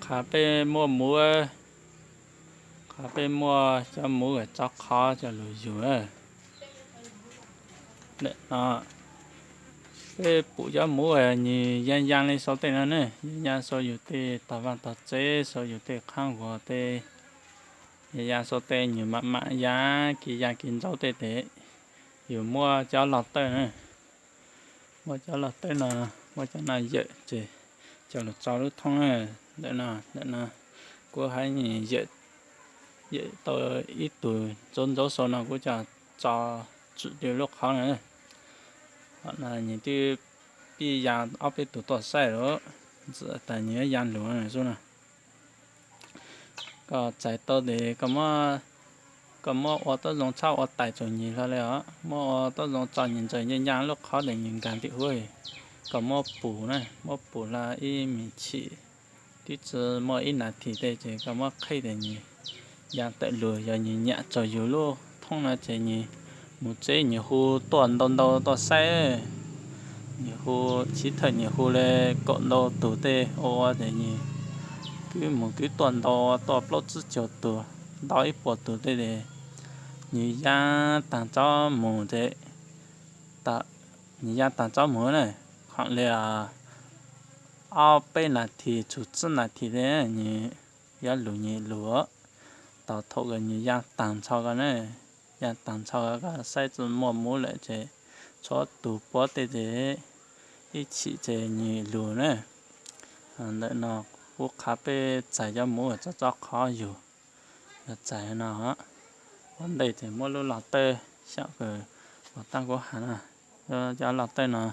Qhov peb muaj muv, qhov peb muaj cov muv tsob qhov coj lug yug. Ntawm no peb pum cov muv nws ya ya li sau tej no ne, ya ya sau yus tej tog vaj tog tsev, sau yus tej qhaab vuas tej, ya ya sau tej nws mam mam ya kiv ya kiv ntsaub tej tes, yus muab cov log tawj na, muab cov log tawj no, muab cov no yawm ces coj lug tso lub thoob. Ntawm no, ntawm no kuv haiv yawm tau ib tug ntsaub ntsaub sau no kuv coj tso tswm lub qhov na. Qhov no nws twb pib ya ob peb tug tuaj saib lawm, ntxim tas nws ya lug xwb na. Koj txais tau tes koj muab ua tuab zoo txhob ua tais txuas nyis hlo li os, muab ua tuab zoo tso nyis ntsaws ya ya lub qhov tes nws nkag ntim huv. Koj muab pum na, muab pum hlo ib me chim twb tsi muaj ib nas this tej ces koj muab qhib tes nws ya tawm lug. Yog nws nyam txog yus lub thoob no ces nws mus tsev nws hu tuaj ntau ntau tuaj saib, nws hu, chiv thawj nws hu li kaum ntau tug tej ua ua ces nws kwv mus kwv tuaj ntau, tuaj plaub tsib caug tug, ntau ib puas tug tej tes nws ya taag tsob mus tes, nws ya taag tsob mus na, khaam li ob peb nas this txug tsib nas this tej nws yuav lug nws lug. Tos thaum kws nws ya taag nrho ko na, ya taag nrho ko koj saib tsi muaj muv lawm ces tshuav tug puab tej tes ib chim ces nws lug na. Ntawm no kuv qha peb txais cov muv tsob tsob qhov yug, yog txais no ua ntej ces muab lub log tawj xyaum kws ua taab kuv has na, cov log tawj no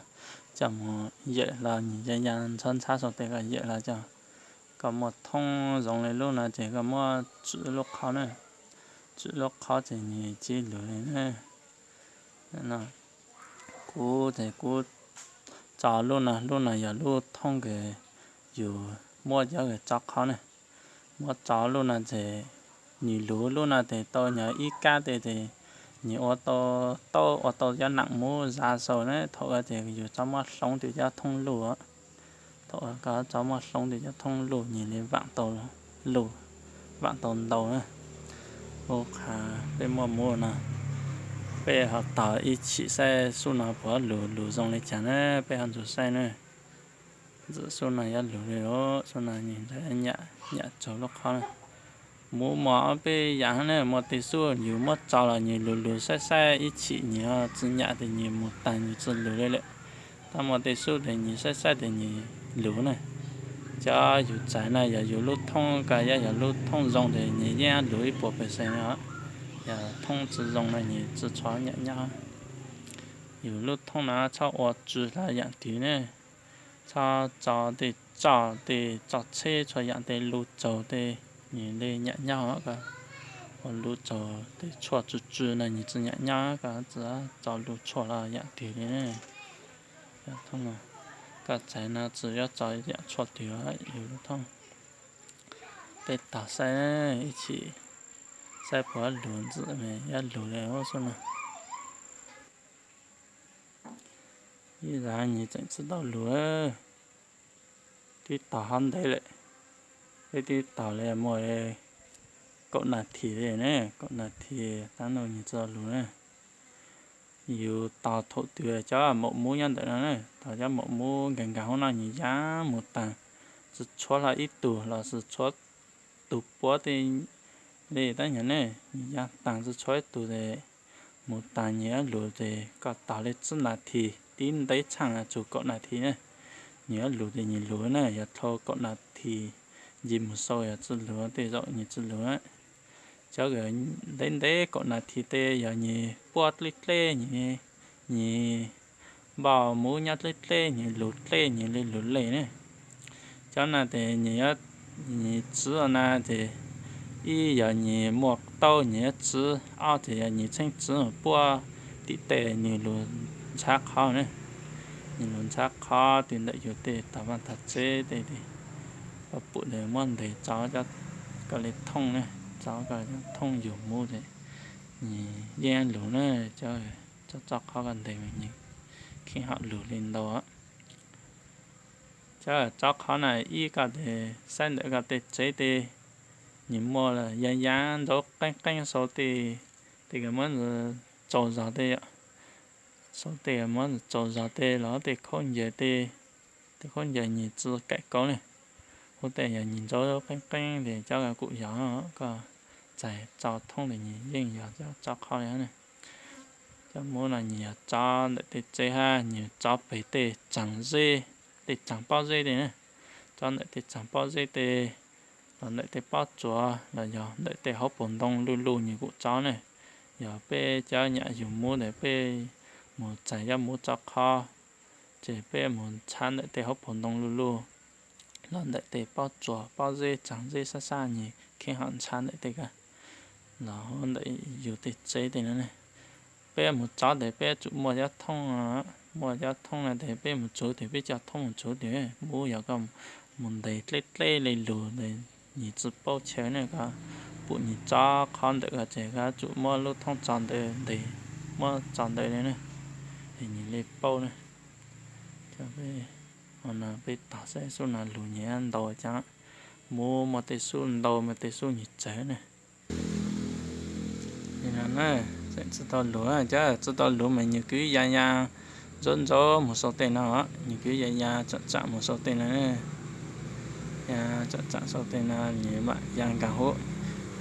coj mus yawm hlo nws ya ya ntxhab ntxhab sau tej koj yawm hlo coj, koj muaj thoob zoo li lub no ces koj muab tswm lub qhov na, tswm lub qhov ces nws tsi lug li na. Kuv ces kuv tso lub no, lub no yog lub thoob kws yus muab cov kws tso qhov na, muab tso lub no ces nws lug. Lub no tes tau nyog ib kab tej tes nws ua tau, tau ua tau cov naam muv zav sau na. Thaum ua ces yus tso muab hloov tes cov thoob luj, thaum koj tso muab hloov tes cov thoob luj nws li vaam tau, luj vaam tau ntau na. Ua qha peb muaj muv no, peb ho tog ib chim saib xub no puas lug, lug zoo li cas na, peb ho nrug saib na. Ntxim xub no yuav lug li os, xub no nws nyam, nyam txug lub qhov na. Muv muaj ob peb yaam na, muaj tej xub yus muab tso los nws lug lug saib saib ib chim nws tsi nyam tes nws mus taag nws tsi lug li lawm. Tab muaj tej xub tes nws saib saib tes nws lug na. Cov yus txais na yog yus lub thoob ko, yog lub thoob zoo tes nws yeej lug ib puas percent os. Yog thoob tsi zoo no nws tsi txhob nyam nyob. Yus lub thoob no txhob ua tsw hlo yaam twg ne. Txhob tso tej tsoj, tej tsoj tsheb txhua yaam, tej lub tsaug tej, nws li nyam nyob ko. Ua lub tsaug tej tshuaj tsw tsw no nws tsi nyam nyob ko, txhob tso lub tshuaj hlo yaam twg li ne. Koj txais no tsi yuav tso yaam tshuaj twg yus lub thoob. Peb tog saib ib chim saib puas lug, ntxim yuav lug li xwb na. Ib zag nws tseem tsi tau lug. Twb tog hov ntev lawm, peb twb tog li muaj kaum nas this li ne, kaum nas this taab no nws tsi tau lug na. Yus tog thaum twg cov maum muv nyob ntawm no na, tog cov maum muv nkaag nkaag huv no nws ya mus taag, tsi tshuav hlo ib tug los sis tshuav tug puab tej li tab nyog ne, nws ya taag tsi tshuav ib tug tes mus taag nws yuav lug tes koj tog li tsib nas this, tib ntev txhaaj txug kaum nas this na, nws yuav lug tes nws lug na. Yog dhau kaum nas this nce mus sau yog tsi lug, tej zaum nws tsi lug. Cov ntev ntev kaum nas this tej yog nws puab dleb dleb, nws npaj muv nyob dleb dleb, nws lug dleb, nws li lug li ne. Cov no tes nws, nws tsiv na tes ib yog nws muaj taub nws yuav tsiv, ob tes yog nws txheeb tsiv puab tim tej nws lug ntshav qhov ne. Nws lug ntshav qhov twb ntawm yus tej tog vaaj tog tsev tej, koj pum tes muab ntes tso koj li thooj ne, tso koj thooj yus muv tes nws yeej lug na. Cov tso tso qhov koj ntes mas nws kheev hom lug li ntau. Cov tsob qhov na ib ko tes saib ntawm ko tej tsev tej, nws muaj yas yas ntsaub qeeb qeeb sau tej, tej kws muab txaus zog tej, sau tej muab txaus zog tej los tej khaub ncaws tej, tej khaub ncaws nws tsi kaim kauv ne. Hu tej yog nws ntsaub qeeb qeeb tes cov kum yog koj txais tso thoob tes nws yeej yog cov tsob qhov li ne. Cov muv no nws yog tsob ntawm tej tsev hab nws tsob pem tej tsaag zeb, tej tsaag pob zeb tej ne. Tsob ntawm tej tsaag pob zeb tej, los ntawm tej pob tsuas los yog ntawm tej hauv paus ntoo luj luj nws kum tsob ne. Yog peb cov nyam yug muv tes peb mus txais cov muv tsob qhov, ces peb mus ntshav ntawm tej hauv paus ntoo luj luj los ntawm tej pob tsuas pob zeb tsaag zeb sab sab nws kheev ho ntshav ntawm tej ko los ntawm yus tej tsev tej no ne. Peb mus tsob tes peb tsum muaj cov thoob, muaj cov thoob no tes peb mus tsuv tes peb coj thoob mus tsuv tes muv yog koj mus ntes dleb dleb le lug tes nws tsi paub chaw ne, koj pum nws tsob qhov ntawm ko ces koj tsum muab lub thoob tso ntawd ntes, muab tso ntawd le ne, es nws le paub ne. Cov peb, no peb tog saib xub no lug nws ntau caag, muv muaj tej xub ntau muaj tej xub nws tsawg ne. Li no na, tseem tsi tau lug, cov tsi tau lug mas nws kwv ya ya ntsaub ntsaub mus sau tej no, nws kwv ya ya tsaam tsaam mus sau tej no. Ya tsaam tsaam sau tej no nws mam ya nkaag huv.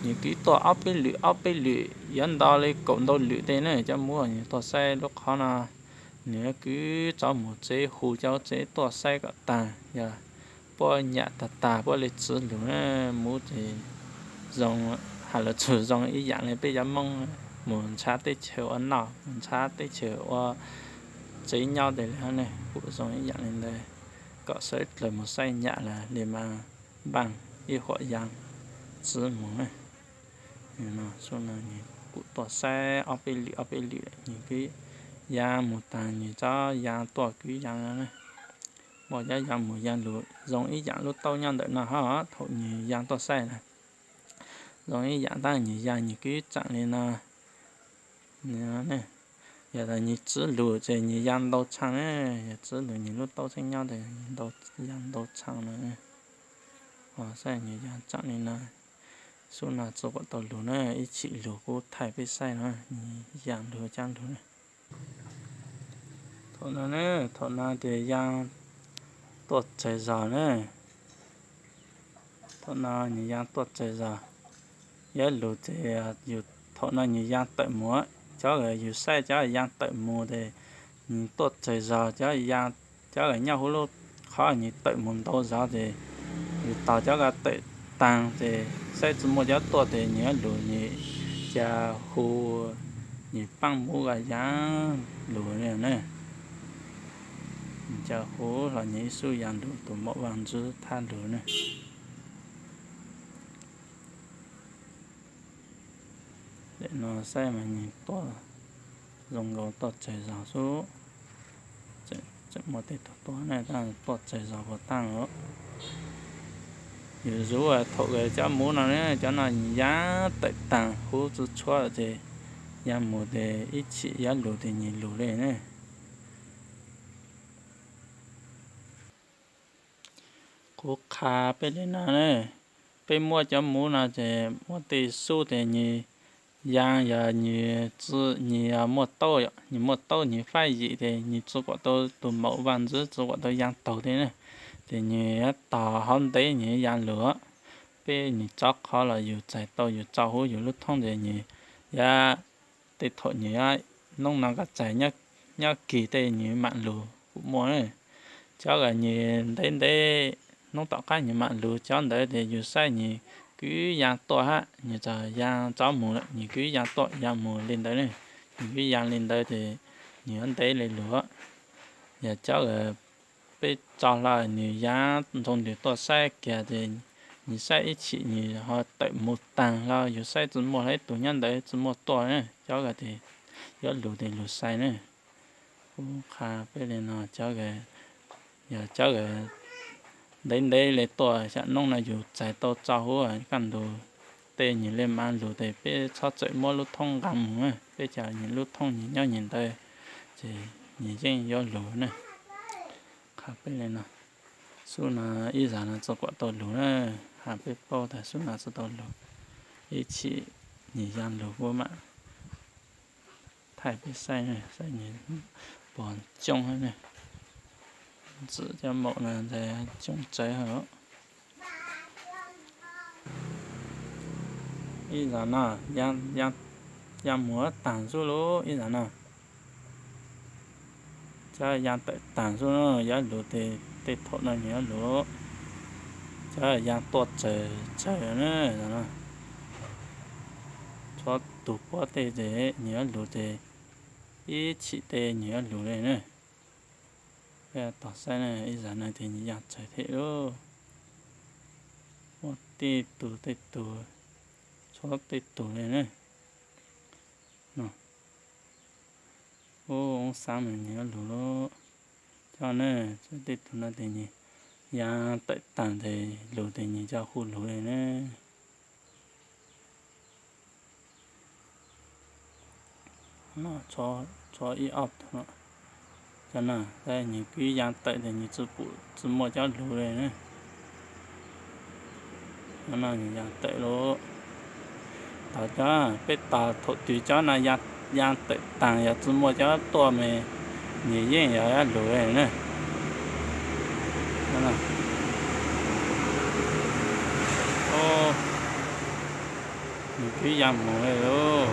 Nws kwv tuaj ob peb lwm ob peb lwm yuav nto li kaum ntau lwm tej ne, cov muv nws tuaj saib lub qhov no, nws kwv tsob mus tsev hu cov tsev tuaj saib kom taag, yog puab nyam tag tag puab le tsi lug na, muv ces zoo, has lug txug zoo ib yaam le peb cov Moob mus ntshav teb chaws ua noj, mus ntshav teb chaws ua tsev nyob tes le ne, kuj zoo ib yaam le ntawd, kom sawv dlawg mus saib nyam lawm le mas npaaj ib huam ya tsi mus na. Xub no nws kuj tuaj saib ob peb lwm ob peb lwm, nws kwv ya mus taag nws tsob ya tuaj kwv ya na. Muaj cov ya mus ya lug zoo ib yaam lub taub nyob ntawm no hab, thaum nws ya tuaj saib na, zoo ib yaam tab nws ya nws kwv tsaam li no. Yog tas nws tsi lug ces nws ya ntau tshaj ne, yog tsi lug nws lub taub tseeb nyob tes ya ntau tshaj no. Saib nws ya tsaam li no, xub no tsi kam tau lug na, ib chim lug kuv thaij peb saib no, nws ya lug cab lug na. Thaum no ne, thaum no ces ya tuaj tsawg zog na. Thaum no nws ya tuaj tsawg zog, yuav lug ces yus, thaum no nws ya tawm mus, cov yus saib cov ya tawm mus tes nws tuaj tsawg zog, cov, cov nyob huv lub qhov nws tawm mus ntau zog ces yus tos cov ko tawm taag ces saib tsi muaj cov tuaj tes nws yuav lug, nws ca hu, nws paab muv ko ya lug ne. Nws ca hu los nws ib xub ya lug, tus maum vaj ntxwv thab lug ne. Nim no saib mas nws tuaj zoo nkaus tuaj tsawg zog xwb. Tseem muaj tej tug tuaj ne, tuaj tsawg zog puas taag os. Yus zuv thaum cov muv no ne, cov no nws ya tawm taag huv tsi tshuab ces ya mus tes ib chim yuav lug tes nws lug le ne. Kuv qha peb li no ne, peb muab cov muv no ces muab tej xub tes nws ya, yog nws tsi, nws muaj taub, nws muaj taub nws faib yim tes nws tsi kam tau, tus maum vaj ntxwv tsi kam tau ya taug tej ne. Ces nws yuav tog hauv ntev nws ya lug. Peb nws tsob qhov los yus txais tau yus tso huv yus lub thoob tes nws yuav, tej thaum nws yuav, nub no koj txais nyob kis tej nws mam lug kuj muaj. Cov uas nws ntev ntev, nub tom qab nws mam lug, cov ntawd tes yus saib nws kwv ya tuaj hab, nws txawm ya tso mus lawm nws kwv ya tuaj ya mus li ntawd ne. Nws kwv ya li ntawd ces nws yuav ntev li lug. Yog cov uas peb tso hlo nws ya ntsoov ntws tuaj saib kiag ces nws saib ib chim nws ho tawm mus taag hlo, yus saib tsi muaj hlo ib tug nyob ntawd tsi muaj tuaj ne. Cov ko tes yuav lug tes lug sai ne. Kuv qha peb li no, cov, yog cov ntev ntev li tuaj xya nub no yus txais tau tso huv kaj ntug tej nws li mas lug tes peb txhob txawm muab lub thoob nqaa mus, peb cia nws lub thoob nws nyob nws ntawd ces nws yeej yuav lug ne. Qha peb li no. Xub no ib zag no txog kom tau lug na, has peb paub tas xub no txog tau lug, ib chim nws ya lug puab mam thaij peb saib, saib nws pog coob hab ne. Ntxim cov maum no ntxim coob tsawv hab. Ib zag no ya mus taag xwb lauj, ib zag no. Cov ya tawm taag xwb na, yuav lug tes tej thaum no nws yuav lug. Cov ya tuaj tsawg tsawg na, zag no. Tshuav tug puab tej ces nws yuav lug tes ib chim tej nws yuav lug le na. Peb tos saib na, ib zag no tes nws ya tsawg thiab lauj. Muaj tej tug tej tug, tshuav tej tug le na. Ub, oob xaab mas nws yuav lug lauj. Cov na, tej tug no tes nws ya tawm taag tes lug tes nws coj hu lug le na. Tshuav ib ob tug, cov no, nws kwv ya tawm tes nws tsi pum tsi muaj cov lug le na. Cov no nws ya tawm lauj. Tos cov, peb tos thaum twg cov no ya tawm taag yog tsi muaj cov tuaj mas nws yeej yog lug le na. Nws twb ya mus le lauj.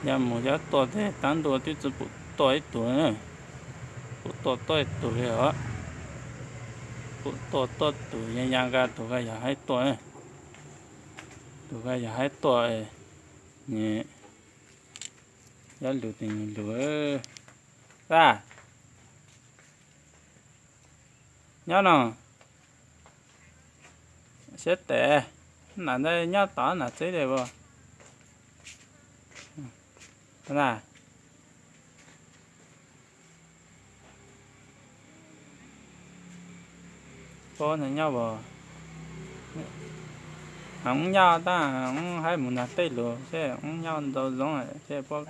Ya mus cov tuaj tes tav ntua twb tsi pum tuaj ib tug na. Pum tuaj tuaj ib tug li os. Pum tuaj tuaj tug ya ya nqa tug ko yog haib tuaj. Tug ko yog haib tuaj, nws yuav lug tes nws lug. Nyob no, siab tes, nam ntawd nyob tod nam txeb li as. Paub nyob as. Hoob nyob tab hoob haib mus nrag tej lug seb hoob nyob ntau zoo seb puab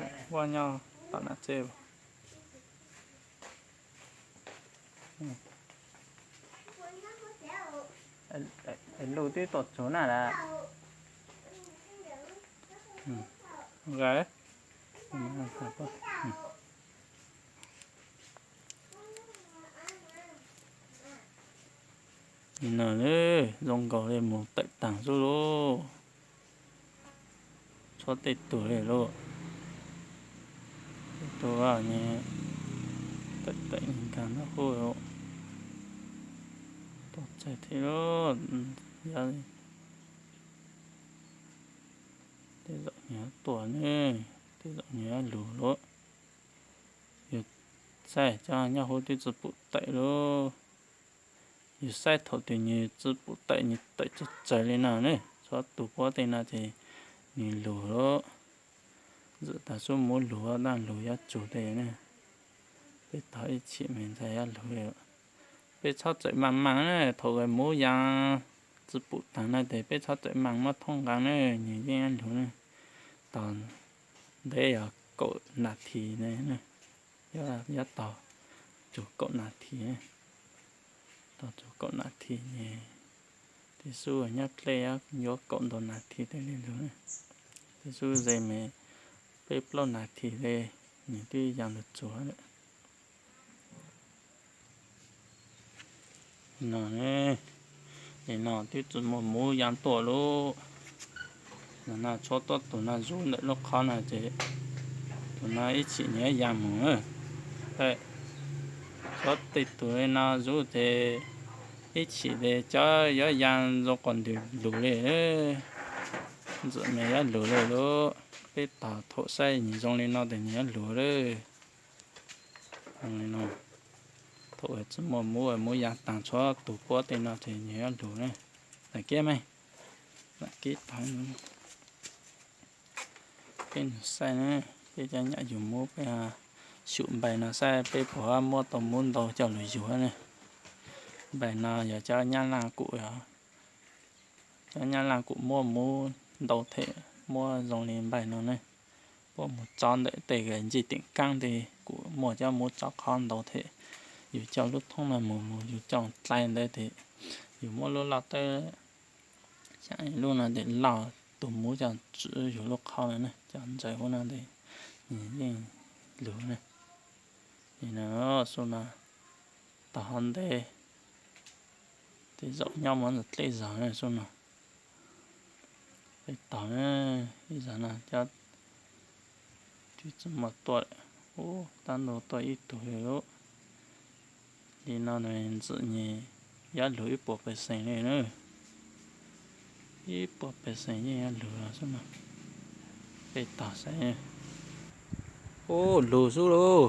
nyob tom nam txeb as. Lug twb tuaj txug na lawm. Nim no zoo nkaus li mus tawm taag xwb lauj. Tshuav tej tug li lauj. Tej tug tawm tawm nkaag nrho huv. Tuaj txaig thiab lauj. Tej zaum nws tuaj ne, tej zaum nws lug lauj. Yus saib cov nyob huv twb tsi pum tawm lauj. Yus saib thaum twg nws tsi pum tawm, nws tawm tsawg tsawg li no ne, tshuav tug puab tej no ces nws lug lauj. Ntxim tas xub muv lug, tab lug yuav tsug tej ne. Peb tos ib chim mas ntxhais yuav lug li. Peb txhob txawm maaj maaj na, thaum muv ya tsi pum taag no tes peb txhob txawm maaj muab thoob nqaa na, nws yeej yuav lug ne. Tos ntev yog kaum nas this ne, yuav tos tsug kaum nas this. Tos tsug kaum nas this ne, tej xub nyob dlej yuav kaum ntau nas this tej li lug. Tej xub ze mas peb plaub nas this li, nws twb ya lug txug lawm. No, nim no twb tsi muaj muv ya tuaj lauj. Nim no tshuav tuab tug no zub ntawm lub qhov no ces tug no ib chim nws yuav ya mus. Tshuav tej tug li no zub ces ib chim ces cov yuav ya zoo qos ntws lug li. Ntxim mas yuav lug li lauj. Peb tos thaum saib nws zoo li no tes nws yuav lug lawm. Thaum tsi muaj muv, muv ya taag tshuav tug puab tej no ces nws yuav lug ne. Lam kib me, lam kib tag. Peb nug saib ne, peb cov nyam yug muv peb xyum npaim no saib peb puas muab tau muv ntau coj lug yug ne. Npaim no yog cov nyab laj kum, cov nyab laj kum muab muv ntau them muab zoo li npaim no ne. Puab mus tso ntawm tej ntsig teem kaab tej kuj muaj cov muv tsov qhov ntau thiab. Yus coj lub thoob no mus mus yus coj dlai ntawd ces yus muab lub lauj tawb xyaam lub no ces lauj tus muv coj tswv yus lub qhov no ne, coj ntsaws huv no ces nws yeej lug ne. Xub no tau hov ntev, tej zaum nyob muaj ntawm dlej zog ne xub no. Peb taug ib zag no cov twb tsis muaj tuaj, ub tab ntuj tuaj ib tug li lub. Li no ntxim nyem yuav lug ib puas pes xees li na. Ib puas pes xees yeej yuav lug los xub no. Peb taug saib. Ub, lug xub lauj.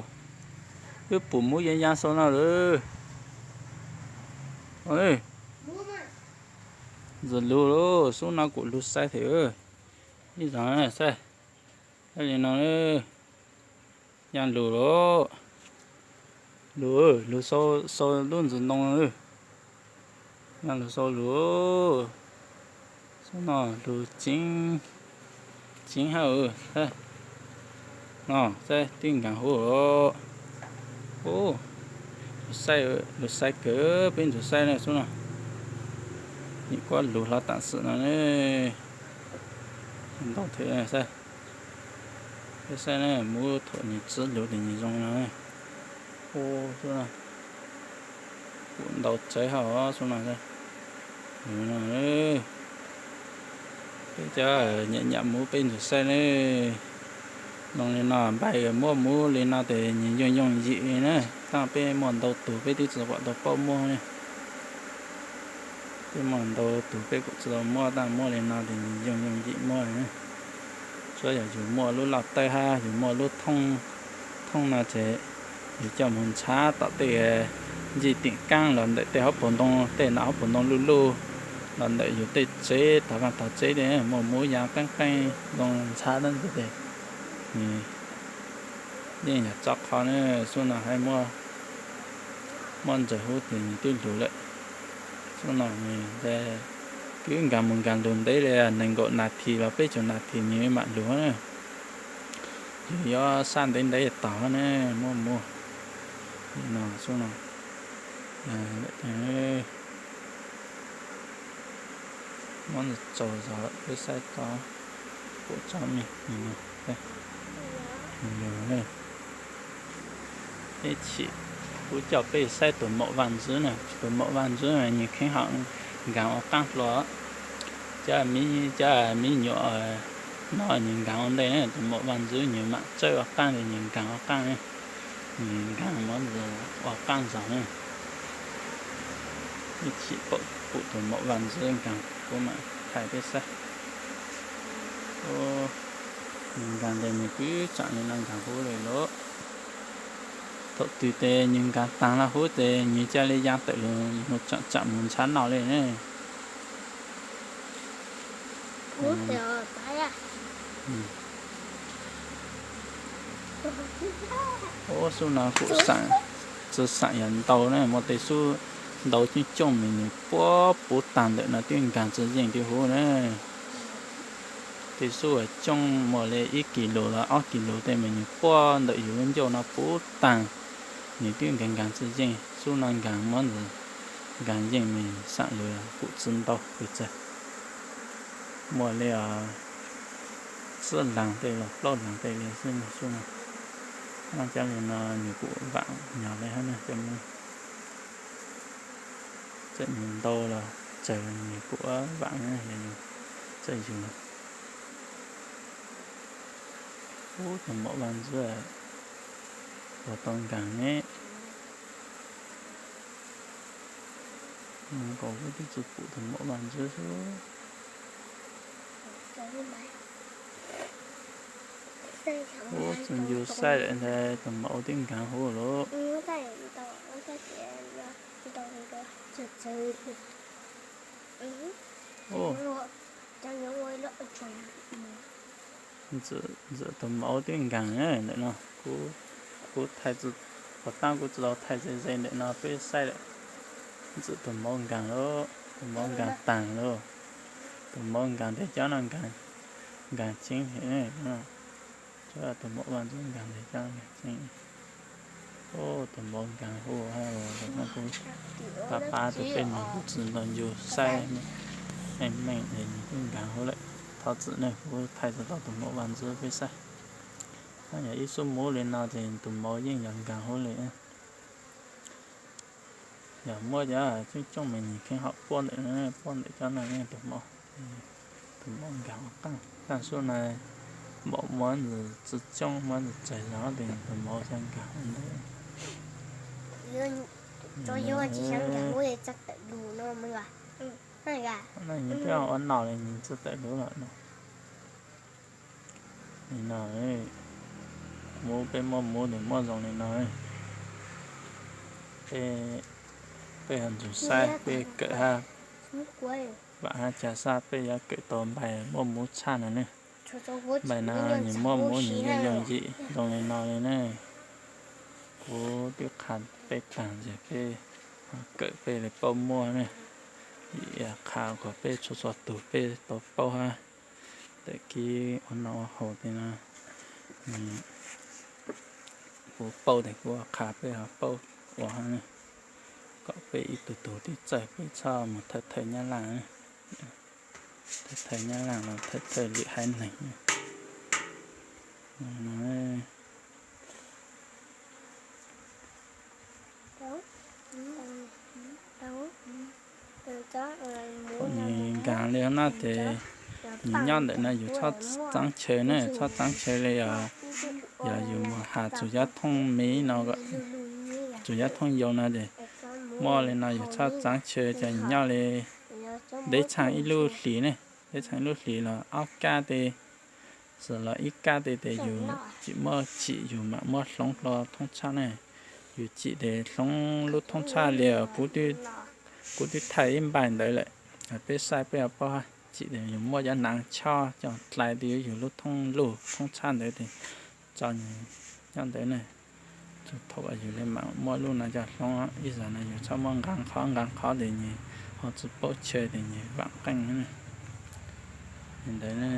Wb pum muv ya ya xau no lawm. Ntxim lug lauj, xub no kuj lug saib thiab. Ib zag saib, li no ya lug lauj. Lug, lug xau lub ntsis ntoo. Ya lug xau lug. Xub no lug ceev hab. No saib twb nkaag huv. Ub, lug saib kawg, peb ntsuas saib na xub no. Nim kuab lug hlo taam sim no ne. Ntau thiab saib. Peb saib na, muv thaum nws tsi lug ces nws zoo no. Ub, xub no kuj ntau tsawv hab xub no. Peb cov nyam nyam muv peb ntsuas saib ne. Zoo li no npaib muab muv li no ces nws yooj yooj yim li na. Tab peb muaj ntau tug peb twb tsi pom tau paub muab ne. Peb muaj ntau tug peb kuj tsi tau muab, tab muab li no ces nws yooj yooj yim muab li na. Tsuav yog yus muaj lub lauj tawb hab yus muaj lub thoob no ces yus coj mus ntshav tom tej ncig tim kaab los ntawm tej hauv paus ntoo, tej nam hauv paus ntoo luj luj, los ntawm yus tej tsev tog vaaj tog tsev tej muaj muv ya qeeb qeeb zoo ntshav tab ntug ces nws yeej yog tso qhov na. Xub no hab muab ntsaws huv ces nws twb lug lawm. Xub no nws kwv nkaag mus nkaag lug ntev li nees nkaum nas this los peb caug nas this nws mam lug na. Yus yuav sab ntev ntev tog ne, muab muab li no xub no. Muab ntxaug zog peb saib tau pum tsob me. Ib chim kuv coj peb saib tus maum vaj ntxwv na, tus maum vaj ntxwv nws kheev hom nkaag ua qaab hlo. Cov me nyuam no nws nkaag ua ntej na, tus maum vaj ntxwv nws mam tsawb ua qaab li nws nkaag ua qaab na. Nws nkaag muab ntxwv ua qaab zog na. Ib chim pum tus maum vaj ntxwv nkaag kuv mam thaij peb saib. Nws nkaag tes nws kwv tsaam li no nkaag huv li lauj. Thaum twg tes nws nkaag taag lug huv tes nws ca li ya tawm lug moog tsaam tsaam moog ntshav noj li ne. Ub, xub no kuj tsi xaam yog ntau na, muaj tej xub ntau cooj cooj mas nws puab puv taag ntawm no twb nkaag tsi yeej twb huv na. Tej xub cooj muaj li ib kis lus los ob kis lus tej mas nws puab ntawm yus lub ncauj no puv taag, nws twb nkaag nkaag tsi yeej. Xub no nkaag muab ntxwv nkaag yeej mas xaam lus kuj tsi ntau pes tsawg. Muaj li tsib laag tej los plaub laag tej li xwb xub no. Noj cov lus no nws kuj vaam nyog li hab na, cov muv txawm nws ntau los tsawg nws kuj vaam na, yog yus txawj yug. Ub, tus maum vaj ntxwv puas tau nkaag ne. Nkaus kuv twb tsi pum tus maum vaj ntxwv xwb. Ub, txuas ncug saib lawm ntag, tus maum twb nkaag huv lawm. Ntxwm tus maum twb nkaag ntawm no, kuv thaij, puas tab kuv tsi tau thaij ze ze ntawm no peb saib lawm. Ntxwm tus maum nkaag lawm, tus maum nkaag taag lawm. Tus maum nkaag tes cov no nkaag ceev heev. Tus maum vaj ntxwv nkaag tes cov no nkaag ceev. Tus mauv nkaag huv, pab pab tus pej num kuv tsi ntaus ncu saib meej meej es nws kuj nkaag huv lawm. Thov txim nawb, kuv thaij tau tus mauv vaj ntxwv peb saib. Yog ib xub muv li no ces tus mauv yeej yog nkaag huv li. Yog muab cov coob coob me nws kheev hom puab ntawm, puab ntawm cov no tus mauv, tus mauv nkaag ua qaaj. Taaj xub na npaum muab ntxim tsi coob, muab ntxim tsawg zog ces tus mauv xyov nkaag ua ntawd. Nws twb ua no li nws tsi tawm lug lawm no. Li no, muv peb muab muv nws muab zoo li no. Peb, peb ho ntsug saib peb kawm hab, vaam hab ca sab peb yuav kawm tau npaig muab muv tshaj no ne. Npaig no nws muab muv nws yog yooj yim zoo li no li ne. Kuv twb qha peb taag ces peb kawm peb li paub muab ne. Qha kom peb txhua txhua tug peb tau paub hab. Tawm kib ua noj ua haus tej no, kuv paub tes kuv qha peb ho paub ua hab ne. Kom peb ib tug tug twb txawj peb txhob mus thawj thawj nyab laj, thawj thawj nyab laj los thawj thawj lwm haiv neeg. Nws nkaag li no ces nws nyob ntawm no yus txhob txaav chaw ne, txhob txaav chaw li os. Yog yus mus has txug cov thooj miv no, txug cov thooj yau no ces muaj li no yus txhob txaav chaw ces nws nyob li deb txhaaj ib lub hlis ne, deb txhaaj ib lub hlis los ob kab tej, txawm los ib kab tej tes yus tsim muab tsim yus mam muab hloov dlua thoob tshaj ne. Yus tsim tes hloov lub thoob tshaj li kuv twb thaij ib npaig ntawd lawm, peb saib peb ho paub hab. Tsim tes yus muab cov naav chob coj dlai rau yus lub thoob lug thoob tshaj ntawd tes tso nws nyob ntawd ne. Txug thaum yus li mam muab lub no coj hloov, ib zag no yus txhob muab nqaa qhov, nqaa qhov tes nws ho tsi paub chaw tes nws vaam qeej ne. Li ntawd ne.